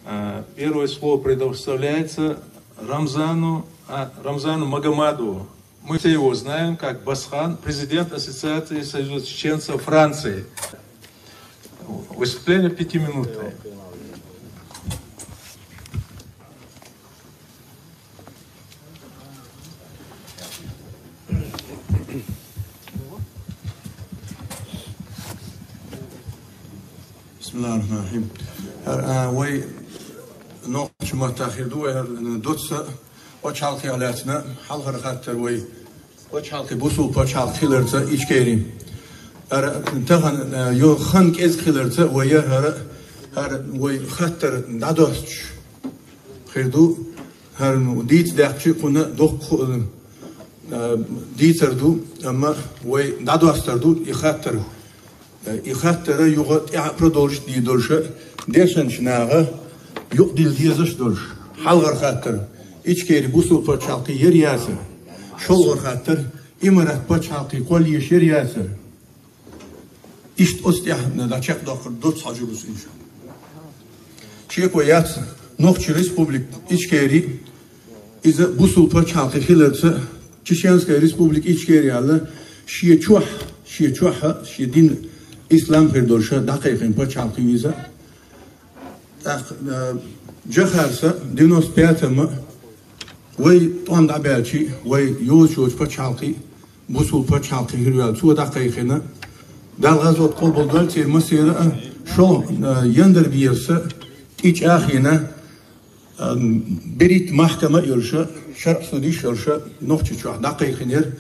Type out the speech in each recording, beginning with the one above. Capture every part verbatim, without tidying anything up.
А, первое слово предоставляется Рамзану, а, Рамзану Магомадову. Мы все его знаем как Басхан, президент Ассоциации Союза чеченцев Франции. Выступление пятиминутное. Бисмиллахир-рахманир-рахим. Гьар, а, вай нохчий маттахь хир ду вай гьар, а, доцца пачхьалкхе лаьцна хьалхара хаттар вай. Пачхьалкхе, бусулба пачхьалкхе хиларца Ичкери. Гьар, а, тахан, а, йо хан кӀезиг хиларца вай гьар, гьар вай хаттар дӀадоссаш хир ду. Гьар, ну, дийца даьккхача кхунна доккха, а, дийцар ду, амма вай дӀадоастар ду и хаттар. И хаттар юха тӀехьа продолжить дийр долуш дешначу наха юкъадилла дезаш долуш. Хьалхара хаттар: Ичкери бусулба пачхьалкх яр яцара? ШолгӀа хаттар: Имарат пачхьалкх кхоллаеш яр яцара? Иштта оцу тӀехь дӀа чекхдоккхур ду доцца хьожур ву, иншалла. Шеко яц, Нохчийн Республика Ичкери, иза бусулба пачхьалкх хиларца, Чеченская Республика Ичкери аьлла, шен чохь, шен чохь, шен дин ислам хир долуш дӀакхайкхина пачхьалкх ю иза. ТӀаккха, э, Джохарса девяносто пятом вай тӀом дӀабаьлча, вай йозуш йолчу пачхьалкх бусулба пачхьалкх хир ю аьлла, цо дӀакхайкхина. Далла гӀазот къобалдойла церан массеран а. ШолгӀа, э, Яндарбиевса тӀечӀагӀйина, э, берхӀитта махкама а йолуш, шарӀ судьеш йолуш, Нохчийчохь дӀакхайкхинера.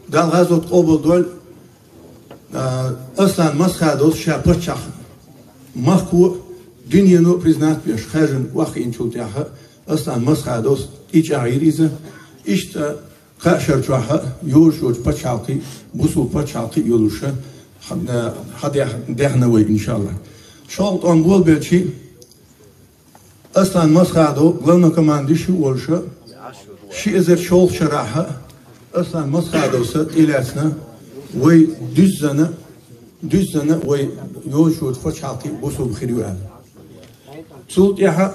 Далла гӀазот къобалдойла, а, Аслан Масхадовс ша паччахь, махко а, дуьнено а признать беш, хаьржина охьахиъначул тӀаьхьа Аслан Масхадовс тӀечӀагӀйира иза. Иштта кхаа шарахь а йозуш йолчу пачхьалкх, бусулба пачхьалкх йолуш, хьан-, хьан-, даьхна вай, иншалла. ШолгӀа тӀом болабелча, Аслан Масхадов главнокомандующий волуш, ши эзар шолгӀачу шарахь Аслан Масхадовса тӀелаьцна вай дуьззина, дуьззина вай йозуш йолчу пачхьалкх бусулба хир ю аьлла. Цул тӀаьхьа,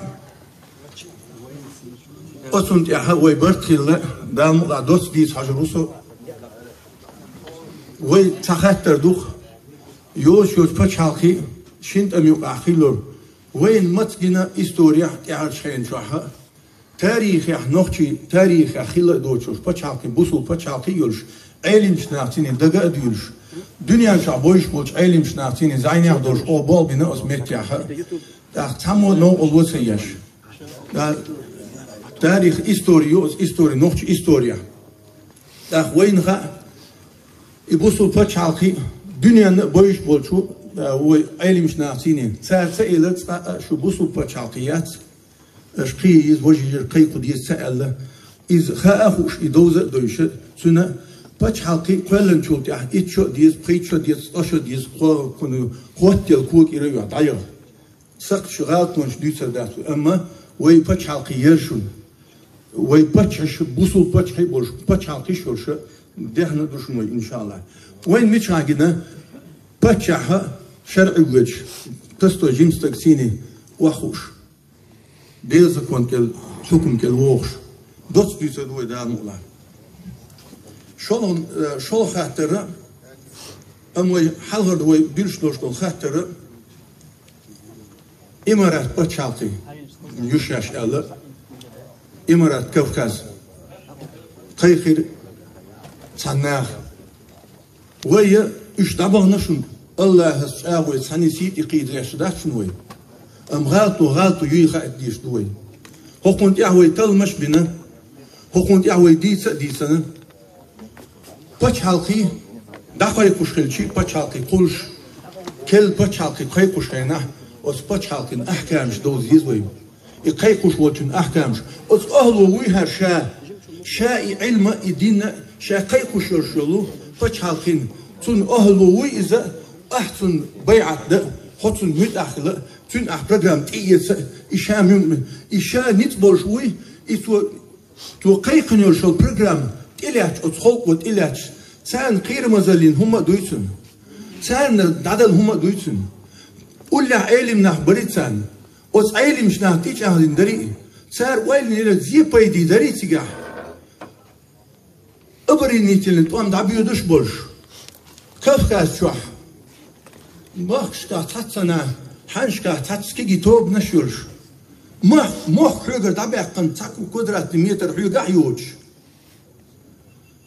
оцунна тӀаьхьа вай барт хилла, Дала мукъалахь доцца дийца хьожур ву со. Вай цхьа хаттар ду-кх, йозуш йолчу пачхьалкх шина тӀам юкъахь хилар. Вайна маца гина исторехь тӀаьхьарчу хенан чохь а, тарихехь, нохчийн тарихехь хилла а доцуш, пачхьалкх, бусулба пачхьалкх а йолуш, Ӏелимчу нахаца дага а дуьйлуш, дуьнен чохь бовзуш болчу Ӏелимчу нахаца зӀенех долуш оха болх бина оцу меттехь а. ТӀаккха цхьаммо новкъарло ца еш. Ткъа тарих, истори ю, оцу истори, нохчийн исторехь. ТӀаккха вайна хаьа, и бусулба пачхьалкх дуьненна а бовзуш болчу, а, вай Ӏелимчу нахаца, цара ца элира цкъа а шу бусулба пачхьалкх яц, аша кхин йийза, важа йижар кхайкха деза ца аьлла. Иза хаа а хууш, и довза а довзуш, цуьнан пачхьалкх кхоьллинчул тӀаьхьа итт шо а деза, пхийтта шо а деза, цкъа шо а деза, кхо-, кхуьнан хӀоттаелла кога кӀира а йохь дӀайигна. Сакхташ, гӀалатонаш дуьйцур дац вай, амма вай пачхьалкх яр шуна. Вай паччахьаш, бусулба паччахьаш а болуш, пачхьалкхаш а йолуш, даьхна а ду шуна вай, иншалла. Вайна мичахь гина, паччахь шарӀе воьдуш, тасадой жима стаг цӀийне охьахууш, беззакон кӀел, хьукам кӀел вогӀуш, доцца дуьйцур ду вай, Дала мукъалахь. ШолгӀа, э, шолгӀа хаттар а, амма вай хьалхара вай дуьллуш долуш долу хаттар а, Имарат пачхьалкх ю шаьш аьлла, Имарат Кавказ кхайкхира цхьана наха. Вай а уьш дӀабахана шуна, Аллахьас чӀагӀо цхьаьннан сий тӀе кхийдира аьлла дац шуна вай. Амма гӀалато гӀалато юй хаийта дезаш ду вай. ХӀокхунна тӀехь вай талламаш а бина, хӀокхунна тӀехь вай дийца а дийцина, пачхьалкх дӀакхайкхош хилча, пачхьалкх кхуллуш, керла пачхьалкх кхайкхош хенахь, оцу пачхьалкхан ахькамаш довза еза вай. И кхайкхош волчун ахькамаш. Оцу охӀло вуй хӀара ша, ша и Ӏилма, и дин а ша кхайкхош йолуш йолу пачхьалкх, цунна охӀло вуй иза, ахь цунна байӀат дан а, хьо цунна муьтӀахь хила а, цуьнан ахь программа тӀеэца а, и ша муьлхха, и ша ницкъ болуш вуй, и цо Цо кхайкхина йолуш йолу программа тӀелаьцча, оцу халкъо тӀелаьцча, царна кхерамазаллин хӀума а дуй цунна. Царна дӀадала хӀума а дуй цунна. Уллехь Ӏелим нах барий царна. Оцу Ӏелимаш нах тӀечӀагӀлина дарий, цара ойланера зен пайде дарий цигахь. Оборонительный тӀом дӀабоьдуш болуш, Кавказ чохь, махкашкахь цхьацца нах, хьаннашкахь цхьацца кегий тобанаш йолуш, мах-, мохк хьоьгара дӀабаьккхина цхьа квадратный метр хьоьгахь йоцуш,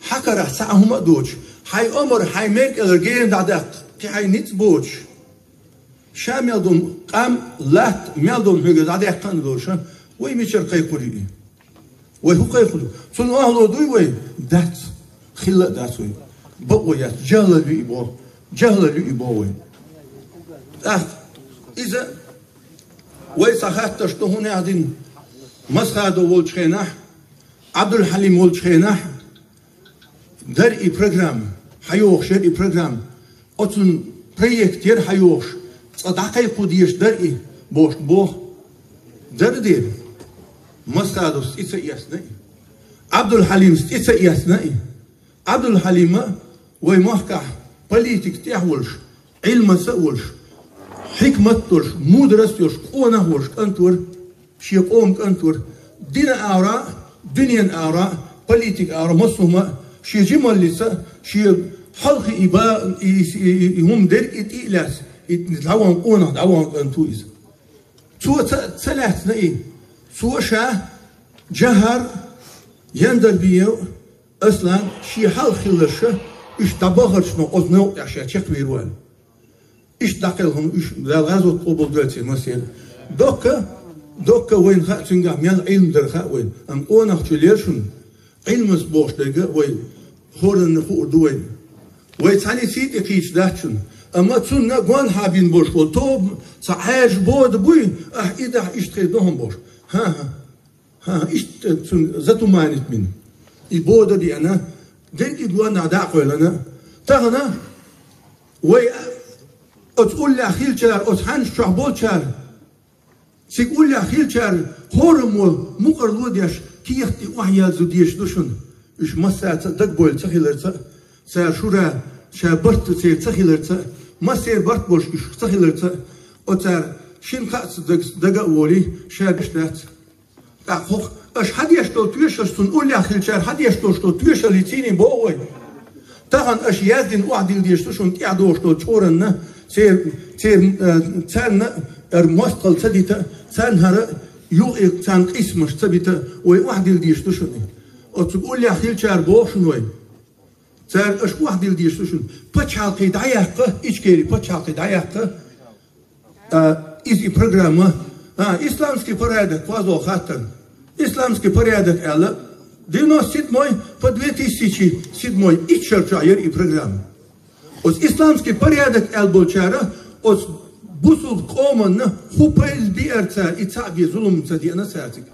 хьан карахь цхьа а хӀума а доцуш, хьайн омар, хьайн мер кӀелара гена дӀадаккха, кхин хьайн ницкъ боцуш, ша мел долу къам, латта мел долу хьоьга дӀадаьккхина а долуш, вай мичара кхайкхур ю и? Вай хӀун кхайкхур ю? Цунна охьало дуй вай? Дац. Хилла а дац вай. Бакъо яц. ЖаьхӀлал ю и боху. ЖаьхӀлал ю и боху вай. ТӀаккха иза вай цхьа хаттарш ду хӀун яздина Масхадов волчу хенахь, Ӏабдулхьалим волчу хенахь, дара и программа, хьайогӀуш яра и программа. Оцун проект яра хьайогӀуш, цкъа дӀакхайкхо дезаш дара и, бохуш боху. Дара дера. Масхадовс тӀе ца эцна и. Ӏабдулхьалимс тӀе ца эцна и. Ӏабдулхьалима вай махкахь политика тӀехь волуш, Ӏилманца а волуш, хьикмат а долуш, мудрость а йолуш, къонах а волуш кӀант вара. Шен къоман кӀант вара. Динан агӀора а, дуьненан агӀора а, политикан агӀора а, массо а хӀума а, шен жималлица а, шен хьалхе и ба-, и, и, и, и хӀума дерг а, и тӀе а лаьцна, и дӀавахана къонах, дӀавахана кӀант ву иза. Цо ца, ца лаьцна и. Цо ша Жахар, Яндарбиев, Аслан шен хьалха хилларш, уьш дӀабахаршна оцу новкъа тӀехь ша чекхвийр ву аьлла. Иштта дӀакхелхина уьш, Дала гӀазот къобалдойла церан массеран. Доккха, доккха вайна хаьа цуьнгахь мел Ӏилма дара хаьа вайна. Амма къонах чу лела шуна, Ӏилманца бохуш дерг а вай хӀоранна хуур ду вайна. Вай цхьаьнцций тӀе кхийча дац шуна. Амма цунна гонахьа бина болуш болу тоба, цхьа Ӏаьржа бода буй, ахь и дахь иштта хир ду хьуна бохуш. ХӀан-хӀа. ХӀан, иштта цунна затуманить бина. И бода а деана, дерриг а гонахьа дӀа а кхоьллина. Тахана вай оцу уллехь хиллачара, оцу хьаннаш чохь болчара, цига уллехь хиллачара хӀораммо мукъарло а деш, кехат тӀе охьаязду дезаш ду шуна. Уьш массаьрца а дагабевлла ца хиларца а, цара шура ша барт церан ца хиларца а, массеран барт болуш уьш ца хиларца а, оцара шина-кхаъца дага, дага а волий, ша беш дац. ТӀаккха хӀокху аша хьан деш долу тоьшаллаш, цунна уллехь хиллачара хьан деш долуш долу тоьшаллий цийний боху вай? Тахана аша яздина охьадилла дезаш ду шуна тӀехь догӀуш долу чкъуранна, церан, церан, э, царна ара мостагӀалла ца дита, царна хӀара юкъе царна къийсамаш ца бита, вай охьадилла дезаш ду шуна. Оцу уллехь хиллачара боху шуна вай. Цара аша охьадилла дезаш ду шуна. Пачхьалкхе дӀаяккха, Ичкери пачхьалкхе дӀаяккха, а, иза и программа, а, исламский порядок, кхозлагӀа хаттар. Исламский порядок аьлла, девяносто седьмой по две тысячи седьмой итт шар чохь яра и программа. Оцу исламский порядок аьлла болчара, оцу бусулба къоманна хӀун пайда биара цара, и цхьаъ бен зулам ца деана цара цига.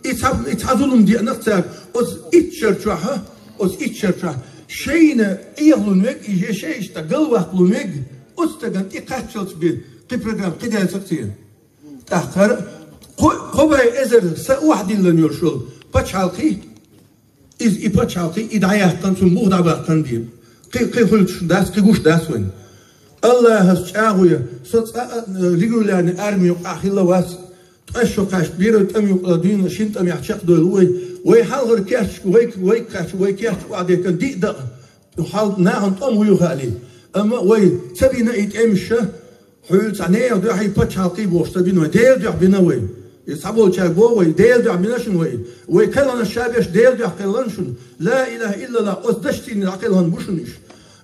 И цхьа, и цхьа зулам деанах цара, оцу итт шар чохь, оцу итт шар чохь шайна Ӏехалун вег, и же шайшта галваккхалун вег, оцу стагана тӀе кхаччалц бен, кхин программа, кхин дайца а церан. ТӀаккха хӀара кхо, кхо бӀе эзар са охьадиллина йолуш йолу пачхьалкхе, иза и пачхьалкхе, и дӀаяьккхина, цунна муха дӀабаккхина дийна. Кхин, кхин хуьлуш дац, кхин гуш дац вайна. Аллахьас чӀагӀо я, со цкъа а, э, регулярный арми юкъахь хилла вац. Ткъа шо кхаьчна бийра тӀам юкъа дуьйна, шина тӀамехь чекхдойла ву вай. Вай хьалхара кечдеш, вай, вай кхаьчна, вай кечдеш охьадехкина диъ дакъа. Хьал нахана тӀом хӀун ю хаалий. Амма вай ца бина и тӀемаш, хьуьлла цхьа нехан дуьхьа и пачхьалкхе бохуш ца бина вай. Делан дуьхьа бина вай. И цхьаболчаьрга боху вай, Делан дуьхьа бина шуна вай. Вай кхелхинарш ша берш Делан дуьхьа кхелхина шуна. Ла илаха иллаллах, оцу дашцийне дӀакхелхина бу шуна уьш.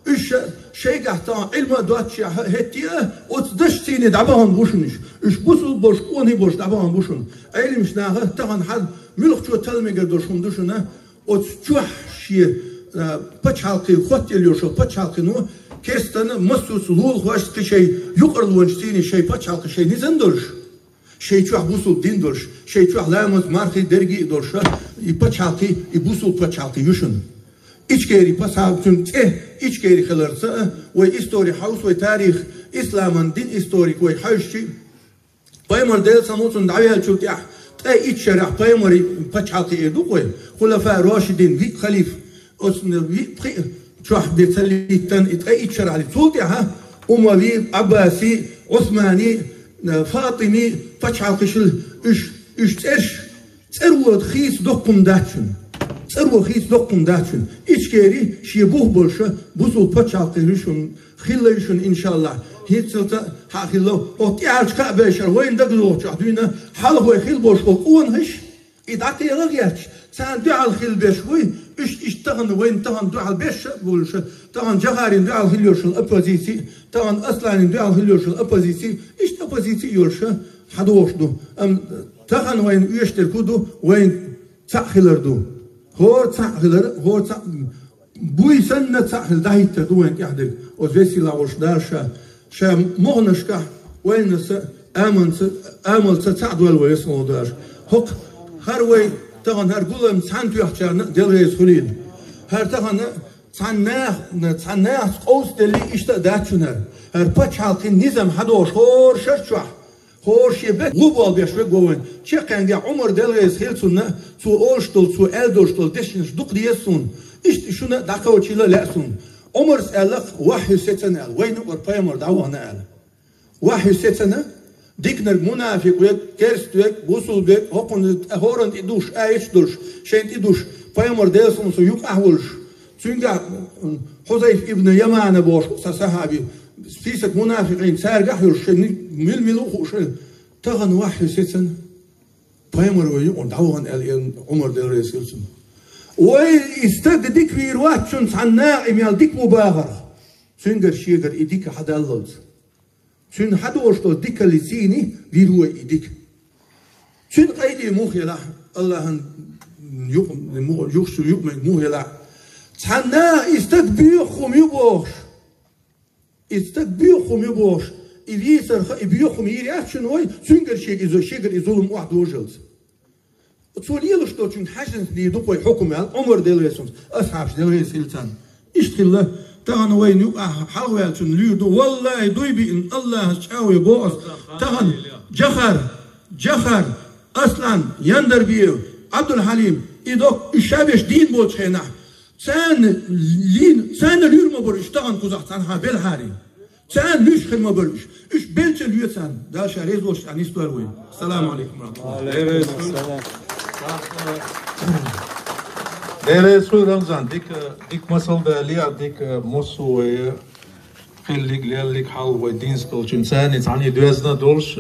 Уьш ша, шайгахь тахана Ӏилма а доццушехь хӀетте а, оцу дашцийне дӀабахана бу шуна уьш. Уьш бусулба болуш, къонахий болуш дӀабахана бу шуна. Ӏелимаш наха тахана хьан муьлххачо талла мегар долуш хӀума ду шуна, оцу чохь шен, а, пачхьалкхе, хоттаелла йолуш йолу пачхьалкхено, кестана массо а лулахошца кхин шайн юкъарлонаш цийний шайн пачхьалкхе шайн низам долуш. Шайн чохь бусулба дин долуш, шайн чохь ламаз, мархий, дерриг а долуш, и пачхьалкхе, и бусулба пачхьалкхе ю шуна. Ичкери пасхьалкхе, цуьнан цӀе Ичкери хиларца а, вай истори хьовса, вай тарих, исламан дин историк вай хьаьвсичи, пайхамар Делан салам хуьлда цунна дӀавеллачул тӀаьхьа, ткъе итт шарахь пайхамарийн пачхьалкхе эр ду-кх вай, хулафа рошидин, виъ халифа, оцу виъ-пхиъ чохь бен ца лийтина, и ткъе итт шарахь лийтина. Цул тӀаьхьа Умави, Ӏаббаси, Ӏусмани, ФатӀими пачхьалкхашал уьш, уьш цӀераш, цӀервода хийца доккхум дац шуна. ЦӀерво хийца доккхум дац шуна. Ичкери шен бух болуша, бусул пачхьалкхе шуна, хилла шуна, иншаллахӀ. ХӀинццалца хьа хилла, оха тӀаьхьарчу кхаа бешара вайна дагадогӀучохь дуьйна, хьалха вай хила болуш болу къонахаш, и дӀакхелла гӀерташ, царна дуьхьал хила беш вуй, уьш иштта тахана вайна тахана дуьхьал беш а болуша, тахана Джохарина дуьхьал хила йолуш йолу оппозици, тахана Асланина дуьхьал хила йолуш йолу оппозици, иштта оппозици йолуша, хьадогӀуш ду. Амма тахана вайна оьшуш дерг хӀун ду, вайна цхьаъ хилар ду. ХӀора цхьаъ хилар, хӀора цхьаъ буй санна цхьаъ хила дӀахӀиттар ду вайна тӀехь дерг. Оцу весилагӀ волуш Дала ша, ша моханашкахь вайнаса, аманца, амалца цхьаъ дойла вай весалгӀа Дала. ХӀокху хӀара вай, тахана хӀара гулам цхьаьна тоьхначарна а Дела реза хуьлийла. ХӀара тахана цхьана нах-, цхьана нахаца къовсаделли иштта а дац шуна хӀара. ХӀара пачхьалкхин низам хьадогӀуш хӀора шар чохь, хӀора шен бетта гӀо болу беш верг ву вайн. Чекхенгахь Ӏумар, Дела реза хила цунна, цо олуш долу, цо аьлла долуш долу дешнаш дукха деза суна. Иштта шуна а дӀакхачийла лаьа суна. Ӏумарс аьлла-кх: «Вахьйу сецна», – аьлла, вайна юкъара пайхамар дӀавахана аьлла. Вахьйу сецна, диканиг мунафикъ верг, керста верг, бусул верг, хӀокхунна тӀе, хӀоранна тӀе душ, аяташ долуш, шайна тӀе душ, пайхамар Делан салам цу юкъахь волуш. Цуьнгахь, м, Хьузайф ибн Ямана бохуш сан сахьаби, список мунафикъийн цаьргахь йолуш, шайна мила-мила ву хууш, тахана вахьйу сецна, пайхамар вай юкъара дӀавахана аьлла, Ӏумар, Дела реза хила цунна. Вай, и стаг дика вийр вац шуна, цхьана накъа и мел дика ву бахарх. Цуьнгара шегара и дика хьадаллалц. Цуьнан хьадогӀуш долу дикаллица вийр ву вай и дика. Цуьнан къайле муха елахь, Аллахьан юкъ-, юкъ-, юкъ-, юкъамега муха елахь. Цхьана наха и стаг боьха хӀума ю бохуш, и стаг боьха хӀума ю бохуш, и вийцарх и боьха хӀума йийр яц шуна вай, цуьнгара шега иза, шегара и зулам охьадожалц. Цо лелош долчуьнга хьаьжжинца дийр ду-кх вай хьукум аьлла, Ӏумар, Дела реза хила цунна, асхьабаш, Дела реза хила царна. Иштта хилла, тахана вайна юкъахь хьалхаваьллачунна луьйр ду. Валлахьи, дуй биъна, Аллахьас чӀагӀве боху ас. Тахана Джохар, Джохар, Аслан, Яндарбиев, Ӏабдулхьалим, и доккха, уьш ша беш дийна болчу хенахь, царна лийна, царна луьйр ма бара уьш тахана кхузахь цхьанхьа белхьарий. Царна луьйш хир ма бара уьш. Уьш белча лоьцу царна. Дала ша реза волуш тӀехь нисдойла вай. Ассаламу алейкум ва рахматуллахи. Деррис хуьлда, Рамзан, дика, дика масал дале а, дика массо а вай хиллиг, леллиг хьал вай динца долчун царни цхьаьна доьзна долуш,